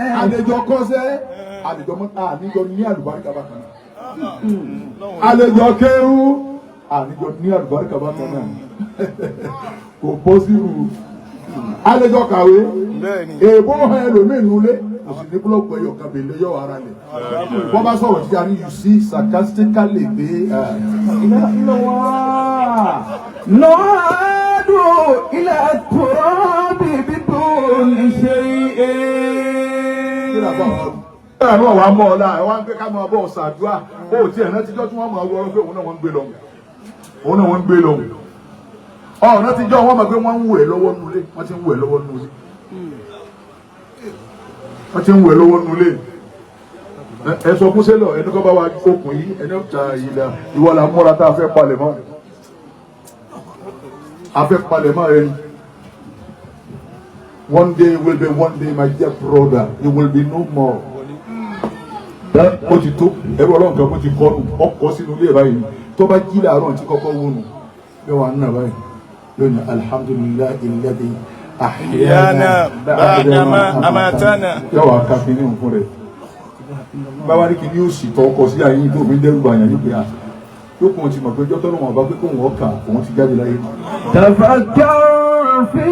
Àlejò kọ́sẹ́, àlejò mọ́, àníjọ ní àlùbáríkà bákan náà. Àlejò kéwú, àníjọ ní àlùbáríkà bákan náà. Kò possible. Àlejò kàwé. Èèbó hàn ẹlòmíì nulẹ̀, kò sì ní búlọ̀kù ẹyọ kan bèlè yọ ara lẹ̀. Wọ́n bá sọ̀rọ̀ jíjà ní, you see sarcastically pé نعاد إلى التراب بدون شيء. Kí ló bá wọn. Ẹ náà wàá mọ́ ọ láà, ẹ wá ń gbé ká máa bọ̀ ṣàdúrà. Ó tiẹ̀ rántí jọ́ tí wọ́n máa wọ pé òun náà wọ́n ń gbé lọ. Òun náà wọ́n ń gbé lọ. Ọ̀rọ̀ ti jọ́ wọ́n mọ̀ pé wọ́n ń wù ẹ́ lọ́wọ́ nulẹ̀. Wọ́n ti ń wù ẹ́ lọ́wọ́ nulẹ̀. Wọ́n ti ń wù ẹ́ lọ́wọ́ nulẹ̀. Ẹ sọ fún sẹ́lọ̀ ẹni kọ́ bá wa okùn yìí, ẹni ta ìlà ìwọ la múra tá a fẹ́ palẹ̀ mọ́. A fẹ́ palẹ̀ mọ́ rẹ ni. One day will be one day, my dear brother, you will be no more. Ó ti tó ẹrú Ọlọ́run kan kó ti kọ́ nù, ọkọ̀ sínú ilé báyìí. Tó bá jí làárọ̀ tí kọ́kọ́ wó nù, yóò wà nínú báyìí. Yóò ní alhamdulillahi alladhi ahyana ba'dama amatana. Yóò wá ká kínní fún rẹ̀. Báwa ní kínní yóò sì tọ́ ọkọ̀ sí àyín tó fi ń dẹ́rù bàyàn yóò pé à. Yóò kún un ti mọ̀ pé jọ́tọ́ lọ́wọ́ ọba pé kóun ọkà òun ti jáde láyé. تفكر في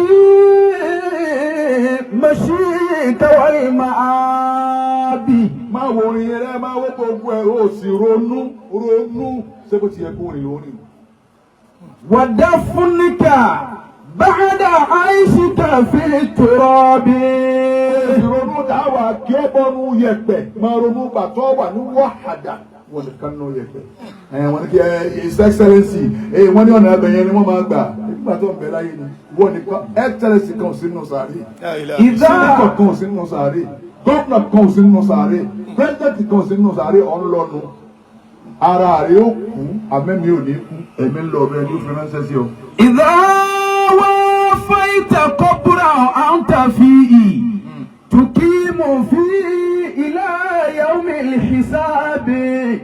مشيك والمآب. Máa wo orin rẹ, máa wo gbogbo ẹ, ó sì ronú ronú ṣé bó ti yẹ kó rìn lórí. ودفنك بعد عيشك في التراب. Ìrònú dáwà kí ó bọ́nu yẹ̀pẹ̀, máa ronú gbàtọ́ wà ní wàhádà wọ́n nìkan nù yẹ̀pẹ̀. Ẹ wọ́n ní kí ẹ His Excellency ẹ, wọ́n ní ọ̀nà abẹ yẹn ni wọ́n máa gbà nígbà tó ń bẹ láyé ni wọ́n nìkan. Excellency kan ò sí nínú sàárè, إذا senator kan ò sí nínú sàárè, gómìnà kan ò sí nínú sàárè, president kan ò sí nínú sàárè. Ọ̀nlọ́nu ara rẹ̀ ó kú, àmẹ́mi ò ní kú, ẹ̀mí ń lọ ọ̀bẹ ní ó fi ránṣẹ́ sí ọ. إذا وافيت قبرا أنت فيه تقيم فيه إلى يوم الحساب.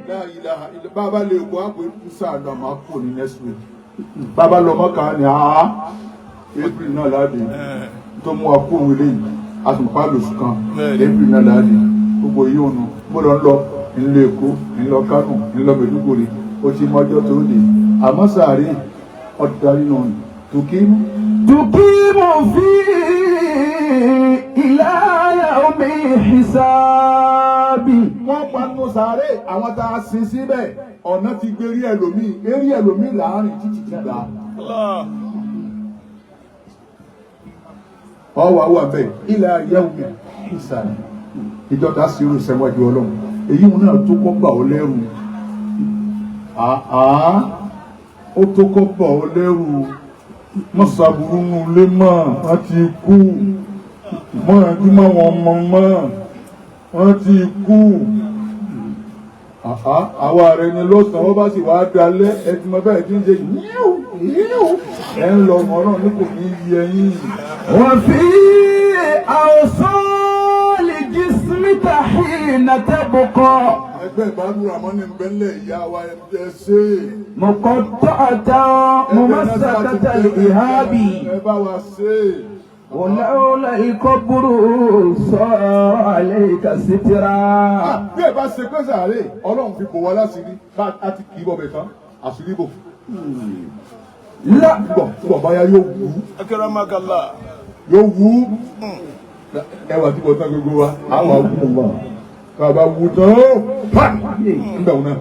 La ilaha illa. Bàbá lè kó àpò sáàdọ̀ máa kó ní next week. Bàbá lọ mọ́ka ni àá April náà láàdì tó mú wa kó òun eléyìí àtùpá lóṣù kan, April náà láàdì gbogbo yìí òun gbọ́dọ̀ ń lọ ńlọ Èkó, ńlọ Kánò, ńlọ Maiduguri. Ó ti mọ́jọ́ tó dé, àmọ́ sàárè ọ̀dà nínú tòkí. تقيم فيه إلى يوم الحساب. Wọ́n panu sàárè àwọn tá a sin síbẹ̀, ọ̀nà ti gbé rí ẹlòmíì, eré ẹlòmíì láàrin títí ti gbà á. Allah. Ọwọ́ àwọn abẹ ila yawmi hisab, ìjọ tá a sì rò sẹ́wájú Ọlọ́run, èyí wọn náà tó kọ́ gbà ó lẹ́rù. Àá ó tó kọ́ gbà ó lẹ́rù. Mọ́sàbùrú nù lé mọ́, wọ́n ti kú. Mọ́rànjú mọ́ wọn mọ́ mọ́, wọ́n ti kú. Àá àwa rẹ̀ ni lọ́sàn-án, wọ́n bá sì wá dalẹ̀, ẹ ti mọ bẹ́ẹ̀ tí ń ṣe yíò yíò, ẹ̀ ń lọ ọmọ náà ní kò ní yẹ yín. وفي أوصال جسمك حين تبقى Ẹgbẹ́ ìbádùn àmọ́ ní nbẹ́lẹ̀ ìyá wa, ẹ ṣe. مقطعة ممسكة الإهاب. Ẹ bá wa ṣe. ولولا القبر صار عليك سترا. Bí ẹ bá ṣe pé sàárè Ọlọ́run fi bò wá láṣìírí, bá a ti kì í bọ̀ bẹ̀ tán, àṣírí bò. لا Bọ̀ bọ̀ báyá yóò wú. Akramakallah. Yóò wú. Ẹwà tí mo tán gbogbo wa àwọn wú bàbá wú tán pa nígbà wọn náà.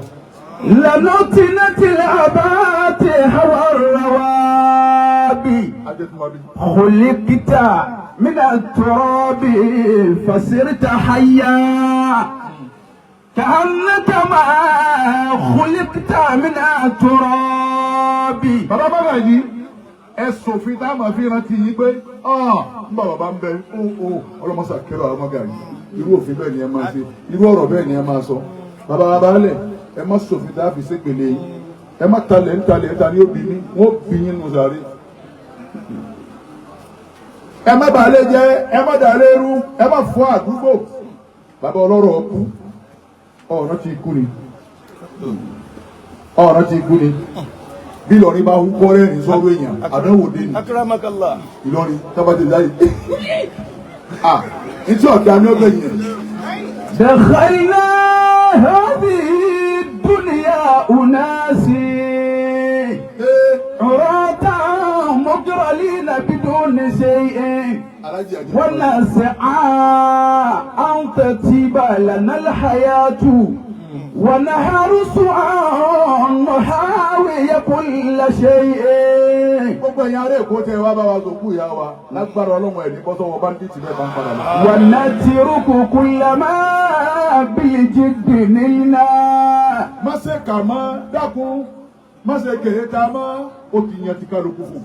لنتنت الآبات هوى الروابي. Ajẹ́tùmọ̀bí. خلقت من التراب فصرت حيا كأنك ما خلقت من التراب. Bàbá bàbá yìí, ẹ sòfin tá a máa fi rántí yín pé ń bá bàbá ń bẹ ó ọlọmọsà kẹrọ àwọn ọmọge yìí. Irú òfin bẹ́ẹ̀ ni ẹ máa ṣe, irú ọ̀rọ̀ bẹ́ẹ̀ ni ẹ máa sọ. Bàbá bàbá lẹ̀, ẹ má sòfin tá a fi ṣépele yín. Ẹ má talẹ̀ ń talẹ̀ ta ni ó bí mi, wọ́n bí yín nù sáré. Ẹ má bàálẹ̀ jẹ́, ẹ má dàlẹ́ rú, ẹ má fọ́ àdúgbò. Bàbá ọlọ́rọ̀ kú, ọ̀rọ̀ ti kú ni, ọ̀rọ̀ ti kú ni. Bí Ìlọrin bá húkọ́ rẹ́rìn sọ́rọ̀ èèyàn, àdánwò dé ni. Akramakallah. Ìlọrin tábàtì láyé ah Ntí ọ̀dà ni ó bẹ̀ yẹn. دخلنا هذه الدنيا أناس عراة مجرلين بدون شيء Alájí àjẹ́. ونسعى أن تتيب لنا الحياة ونحرص أن نحاوي كل شيء. Gbogbo ẹ̀yin ará Èkó tẹ́ wá bá wa sòkú ìyá wa lágbára Ọlọ́run ẹ̀ ní bọ́ sọ́wọ́ bandit bẹ́ẹ̀ bá ń padà lọ. ونترك كل ما بالجد نلنا. Má ṣe kà mọ́ dákun, má ṣe kèrè ta mọ́, ó ti yan ti kálukú fún.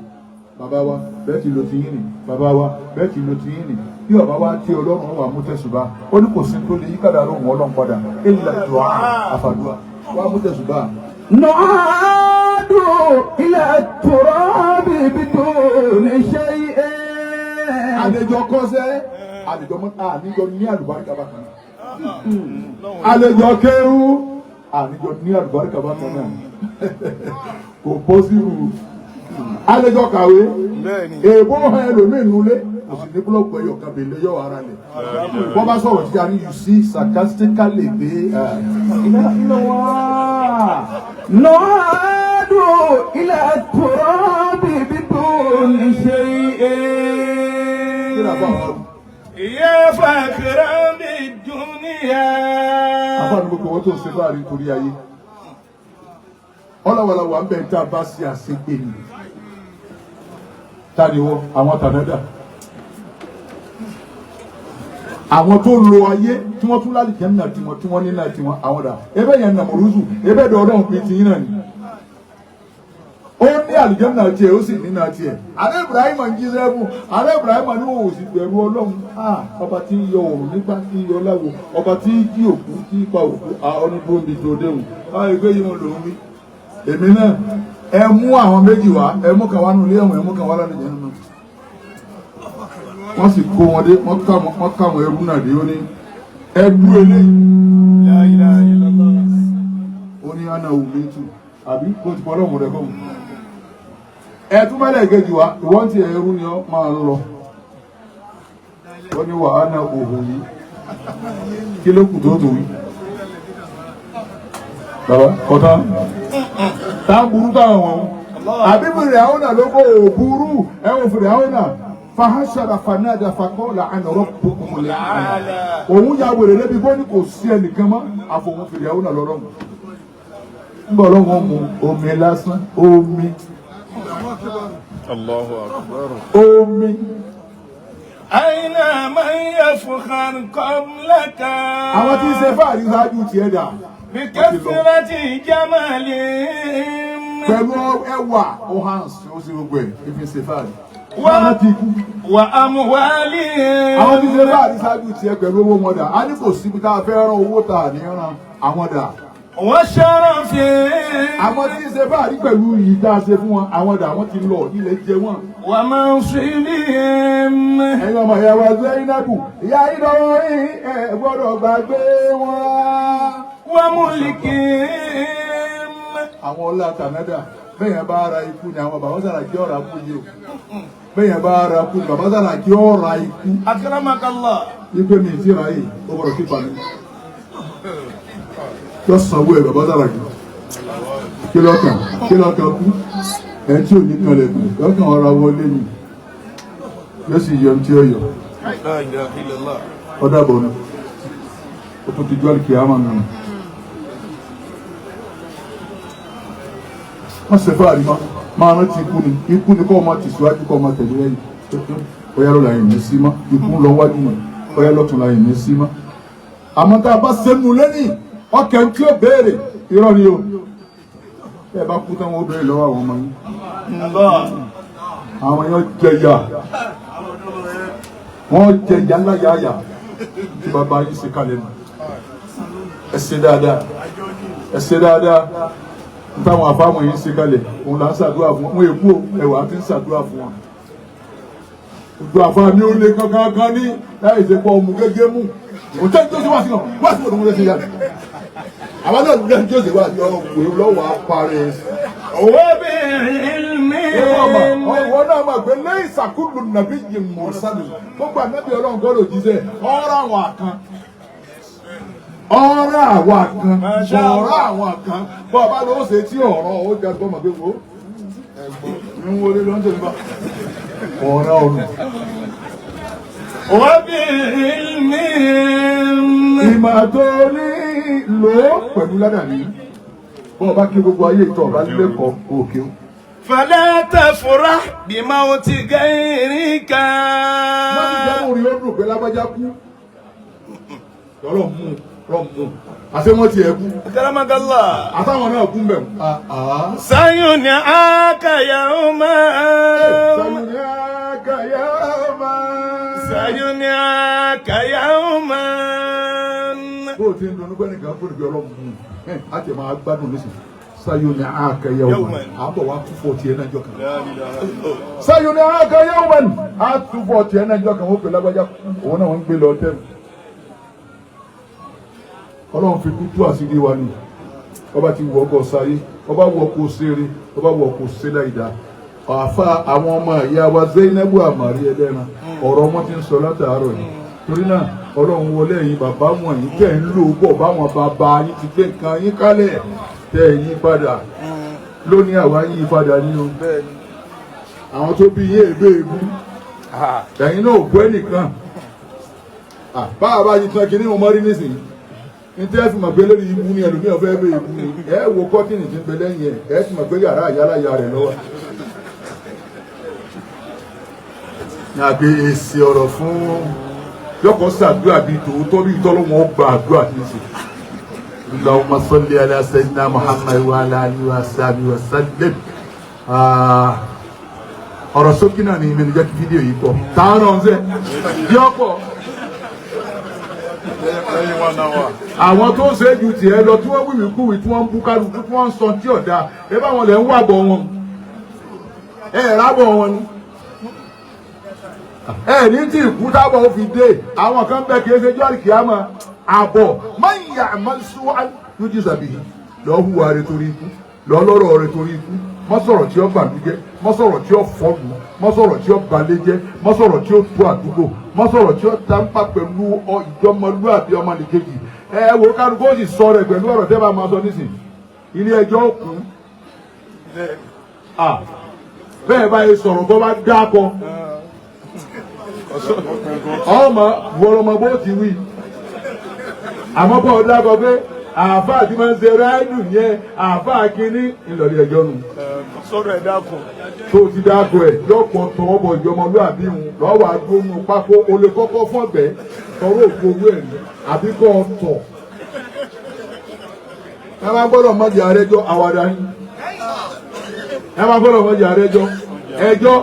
Bàbá wa bẹ́ẹ̀ ti lo ti yín nì, bàbá wa bẹ́ẹ̀ ti lo ti yín nì. Bí ọba wa tí Ọlọ́run wà mú tẹ̀sùbá, ó ní kò sí tó lè yí kádàrá òun Ọlọ́run padà, illa du'a àfàdúrà wà mú tẹ̀sùbá. نعاد إلى التراب بدون شيء. Àlejò kọ́sẹ́, àlejò mọ́, àníjọ ní àlùbáríkà bákan náà. Àlejò kéwú, àníjọ ní àlùbáríkà bákan náà. Kò pọ́sibú. Àlejò kàwé, Bẹ́ẹ̀ni. èèbó hàn ẹlòmíì nulẹ̀, kò sì ní búlọ̀kù ẹyọ kan bèlè yọ ara lẹ̀. Wọ́n bá sọ̀rọ̀ tí a ní you see sarcastically pé نعاد إلى التراب بدون شيء. kí ni àbá wa. يا فاخرا بالدنيا. Àbá ni gbogbo wọn tó ń ṣe fáàrí nítorí ayé. Ọlọ́wọ́lá wà ń bẹ̀ tá a bá ṣe àṣegbè ni. Ta ni wọ́n? Àwọn tànádà. Àwọn tó lo ayé tí wọ́n tún lálìjẹ́ nà tiwọn tí wọ́n ní nà tiwọn àwọn dà. Ebe yẹn nàmọ̀rúzù, ebe dọ̀ ọlọ́run pín tiyín náà ni. Ó ní àlìjẹ́ nà tiẹ̀, ó sì ní nà tiẹ̀. Àlẹ́ Ibrahim ń jíṣẹ́ fún. Àlẹ́ Ibrahim ní òun ò sì bẹ̀rù Ọlọ́run. Ah, ọba tí ń yọ òòrùn nígbà tí ń yọ láwo, ọba tí ń jí òkú tí ń pa òkú, ọdún tó ń bi tó déhùn. Ah, ìgbé yìí wọn lòún wí. Èmi náà, ẹ mú àwọn méjì wá, ẹ mú kan wá nínú ilé ẹ̀wọ̀n, ẹ mú kan wá lálejò nínú. Wọ́n sì kó wọn dé, wọ́n ká àwọn ẹrú náà dé, ó ní ẹ dú eléyìí. La ilaha illallah. Ó ní ana òun tù, àbí kó ti pọ̀ ọlọ́run rẹ̀ fóun. Ẹ tún mẹ́lẹ̀ kejì wá, ìwọ́n ti ẹrú ni ọ máa ń lọ. Ó ní wà á na òhùn yìí. Kí ló kù tó tó wí? Bàbá kọ́tà. Tá ń burú táwọn wọn. Àbí Fìràwọ́nà ló kó òburú ẹ̀wọ̀n Fìràwọ́nà. Fahashara fanada faqala ana rabbukumul a'la. Òun ya wèrè lébi bó ní kò sí ẹnìkan mọ́ àfọwọ́n Fìràwọ́nà lọ́rọ̀ mu. Ńgbà Ọlọ́run mu omi lásán, omi, Allahu akbar. omi. أين من يفخر قبلك Àwọn tí ń ṣe fáàrí ṣáájú tiẹ̀ dà. بكثرة جمالهم Pẹ̀lú ẹwà ó hàn sí ó sì gbogbo ẹ̀ ìfi ṣe fáàrí. Wá- Wọ́n ti kú. وأموالهم Àwọn tí ń ṣe fáàrí ṣáájú tiẹ̀ pẹ̀lú owó wọn dà. A ní kò síbi tá a fẹ́ rán owó tà ní ran àwọn dà. وشرفهم Àwọn tí ń ṣe fáàrí pẹ̀lú yìí tá a ṣe fún wọn, àwọn dà wọ́n ti lọ ilẹ̀ jẹ wọ́n. ومنصبهم Ẹ̀yin ọmọ ìyá wa Zainabu, ìyá ìdánwò yìí ẹ gbọ́dọ̀ gbàgbé wọn. وملكهم Àwọn ọlá Tànádà, bẹ́yẹn bá ara ikú ni àwọn bàbá Sàràkí ọ̀rà kú yìí o. Bẹ́yẹn bá ara kú ni bàbá Sàràkí ọ̀rà ikú. أكرمك الله. Ipe mi ti ráyè, ó gbọ́dọ̀ kí pa mi. Yọ sanwó ẹ̀ bàbá Sàràkí. Kí lọ́kàn kí lọ́kàn kú? Ẹ̀ tí ò ní kanlẹ̀ kù, lọ́kàn ọ̀rọ̀ wọlé ni. Yóò sì yọ ohun tí ó yọ. لا إله إلا الله. Ọ̀dà bọ̀ ni. Ó tún ti jọ́ àlùkìyámà nù. Wọ́n ṣe fáàrí mọ́, máa rántí ikú ni, ikú ni kọ́ ọmọ tìṣíwájú kọ́ ọmọ tẹ̀lé lẹ́yìn. Ọ̀yá lọ́la yìí ní sí mọ́, ikú ń lọ wájú mọ́, ọ̀yá lọ́tún la yìí ní sí mọ́. Àmọ́ tá a bá sẹ́nu lẹ́yìn, ọkẹ́ tí ó béèrè, irọ́ ni o. Ẹ bá kú tán wọn ó béèrè lọ́wọ́ àwọn ọmọ yín. الله. Àwọn yẹn jẹyà. Wọ́n jẹyà láyàyà tí bàbá yìí ṣe kalẹ̀ nù. Ẹ ṣe dáadáa. Ẹ ṣe dáadáa. N táwọn àfáwọn yìí ṣe kalẹ̀, òun là ń ṣàdúrà fún wọn. Wọn èkú o, ẹwà ti ń ṣàdúrà fún wọn. Ojú àfáà mi ò lè kankan kan ní láì ṣe pọ̀ ọmú gẹ́gẹ́ mú. Òun tẹ́ tó ṣe wá sí náà, wá sí òun lè ṣe yàrá. Àwọn náà lè tó ṣe wá sí ọ̀hún lọ́wọ́ apárẹ̀. وبالعلم. Ọmọ náà mọ̀ pé lẹ́yìn sàkúlù nàbí yìí mọ̀ọ́sálù gbogbo ànábì ọlọ́run kọ́ ló jíṣẹ́ ọ̀rọ̀ àwọn kan ọ̀rọ̀ àwọn kan ọ̀rọ̀ àwọn kan bọ́ ọba ló ṣe tí ọ̀rọ̀ ó jẹ́ gbọ́mọ̀ pé wo ń wọlé lọ́ńtò nípa ọ̀rọ̀ ọ̀run. Ìmọ̀ tó ní lò ó pẹ̀lú ládàbí bọ́ ọba kí gbogbo ayé ìtọ̀ ọba lẹ́kọ̀ọ́ òkè o. فلا تفرح بموت غيرك. Wọ́n ti jẹ́ orí ó dùn pé lágbájá kú. Lọ́rọ̀ mú lọ́ mú. Àṣé wọ́n ti ẹ̀ kú. أكرمك الله. Àtàwọn náà kú mbẹ̀. سينعاك يوما. Sayunaka yawma. سينعاك يوما. Bó o ti ń dunnú pé nìkan kó níbi ọlọ́run mú un. Á ti máa gbádùn nísìnyí. Sayunaka yawma. À ń bọ̀ wá túfọ̀ tiẹ̀ náà jọ kan. Sayunaka yawman. Á túfọ̀ tiẹ̀ náà jọ kan. Ó pè lágbájá òun náà wọ́n ń gbé lọ tẹ́lu. Ọlọ́run fi kú tú àṣírí wa ni. Ọba ti wọ ọkọ̀ sáyé, ọba wọ ọkọ̀ ṣeré, ọba wọ ọkọ̀ ṣẹlẹ̀ ìdá. Àfa àwọn ọmọ ìyá wa Zainabu Amari ẹlẹ́ran ọ̀rọ̀ wọn ti ń sọ látàárọ̀ yìí. Torí náà Ọlọ́run wọlé ẹ̀yin bàbá wọ̀nyí tẹ̀ ń lò bọ̀ báwọn bàbá yín ti gbé nǹkan yín kálẹ̀ tẹ̀ yí padà. Lónìí àwa yí padà ní o. Àwọn tó bí yín èébé ebú. Ẹ̀yin náà ò gbọ́ ẹnìkan. Báwa bá yí tán kí ní mo mọ́ rí nísìnyí. Ntẹ́ ẹ fi mọ̀ pé lórí ibu ni ẹlòmíràn fẹ́ bẹ ibu ni ẹ wo kọ́tìnì tí ń bẹ lẹ́yìn ẹ ẹ fi mọ̀ pé yàrá àyálàyà rẹ̀ lọ́wọ́. Ní àgbẹ̀ èsì ọ̀rọ̀ fún yọkọ̀ sàdúrà bíi tòótọ́ bíi tọ́lọ́wọ́n gba àdúrà tí ń sè. Allahumma salli ala sayyidina Muhammad wa ala alihi wa sahbihi wa sallim. Ọ̀rọ̀ sókí náà ni mi ní jẹ́ kí fídíò yìí pọ̀. Tààrọ̀ ń sẹ́ yọkọ̀. Àwọn tó ń ṣe ju tiẹ̀ lọ tí wọ́n wíwì kúwì tí wọ́n ń bú kálukú tí wọ́n ń sọ tí ọ̀dà ẹ bá wọn lẹ̀ ń wà bọ̀ wọn ẹ rábọ̀ wọn ni ẹ ní tí ìkú tábọ̀ ó fi dé àwọn kan bẹ́ẹ̀ kì í ṣe jọ́ọ̀rì kìámà àbọ̀ máa ń yà máa ń sún lójú sàbí lọ́ọ́ hùwà rẹ̀ torí ikú lọ́ọ́ lọ́rọ̀ rẹ̀ torí ikú má sọ̀rọ̀ tí ó bànújẹ́ má sọ̀rọ̀ tí ó fọ́ọ̀mù má sọ̀rọ̀ tí ó balẹ̀jẹ́ má sọ̀rọ̀ tí ó tó àdúgbò má sọ̀rọ̀ tí ó tàǹpà pẹ̀lú ìjọmọlúàbí ọmọnìkejì ẹ wo kálukú ó sì sọ rẹ̀ pẹ̀lú ọ̀rọ̀ tẹ́ bá máa sọ nísìn ilé ẹjọ́ kún bẹ́ẹ̀ báyìí sọ̀rọ̀ bọ́ bá dákọ ọmọ wọlọmọ bó ti wí àmọ́ bọ́ dákọ pé àáfàá tí máa ń ṣe ráìlù yẹn àáfàá kínní ńlọrọ ẹjọ́ nù. Sọ̀rọ̀ ẹ̀ dákun. Tó ti dáko ẹ̀ lọ́pọ̀ tọwọ́ bọ̀ ìjọmọlúàbí òun lọ́wọ́ àdónú pákó o lè kọ́kọ́ fọ̀gbẹ́ tọrọ òkú owó ẹ̀ ní àbí kọ́ ọ tọ̀. Ẹ máa gbọ́dọ̀ mọ̀jẹ̀ àrẹ́jọ́ àwàdà yín. Ẹ máa gbọ́dọ̀ mọ̀jẹ̀ àrẹ́jọ́ ẹjọ́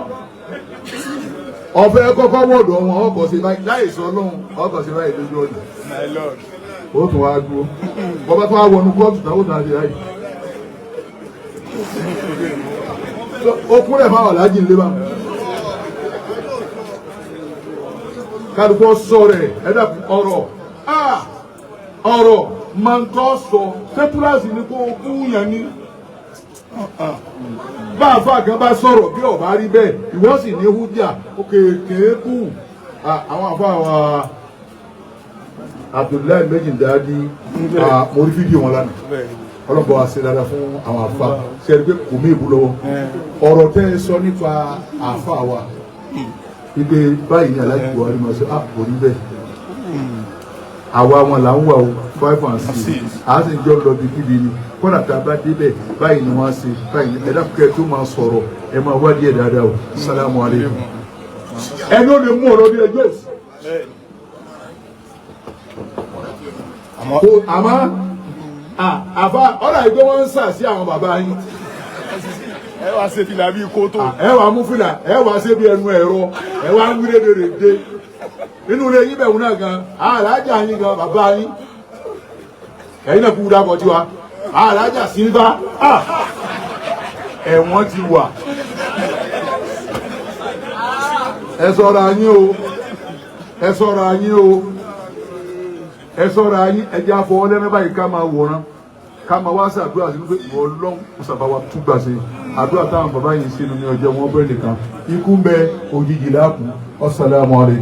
ọ̀fẹ́ kọ́kọ́ wọ̀dọ̀ wọn ọkọ̀ sí báyìí láì sọ lóhùn ọkọ̀ sí báyìí lójú ọ̀nà. My lord. Ó tún wá dúró bọ́bá tó wá wọnú kóòtù náà ó tún á di ráyè. Ó kúnlẹ̀ fáwọn aláàjì ńlẹ́ bá. Kálukú sọ rẹ̀ ẹ dàkú ọ̀rọ̀ ọ̀rọ̀ máa ń tọ́ sọ sẹ́túrásì ni kó kú yẹn ní. Bá a fà kan bá sọ̀rọ̀ bí ọ̀bá rí bẹ́ẹ̀ ìwọ sì ní hújà ó kéèké kú àwọn àfa wa Abdullahi Méjìdádì mo rí fídíò wọn lánàá ọlọ́bọ̀ wa ṣe dáadáa fún àwọn àfa ṣe é rí pé kò mí ìbú lọ́wọ́ ọ̀rọ̀ tẹ́ ẹ sọ nípa àfa wa ibi báyìí ní Alhaji Buhari máa ṣe kò rí bẹ́ẹ̀ àwa wọn là ń wà o 5 and 6 a sì ń jọ lọ bí kíbi ni kọ́nà tá a bá débẹ̀ báyìí ni wọ́n á ṣe báyìí ni ẹ dákẹ́ tó máa sọ̀rọ̀ ẹ máa wádìí ẹ̀ dáadáa o salamu aleykum ẹni ó lè mú ọ̀rọ̀ bí ẹjọ́ òsì. Àmọ́ àfa ọ̀rọ̀ àìgbé wọn ń sà sí àwọn bàbá yín. Ẹ wá ṣe fìlà bíi kótó. Ẹ wàá mú fìlà ẹ wàá ṣe bí ẹnu ẹ̀rọ ẹ wàá ń wílé dèrè dé inú ilé yín bẹ̀rù náà gan alájà yín gan bàbá yín ẹ̀yin náà kú dábọ̀ tiwa alájà sílvá ẹ̀wọ̀n ti wà ẹ ṣọ́ra yín o ẹ ṣọ́ra yín o ẹ ṣọ́ra yín ẹ jẹ́ àfọwọ́ lẹ́nu báyìí ká máa wòran ká máa wá ṣàdúrà sínú pé ìwọ Ọlọ́run kò sábà wa túgbà sí Àdúrà táwọn bàbá yìí sínú ní ọjọ́ wọn bẹ́ẹ̀ nìkan. Ikú ń bẹ òjijì láàkú. Assalamu alaikum.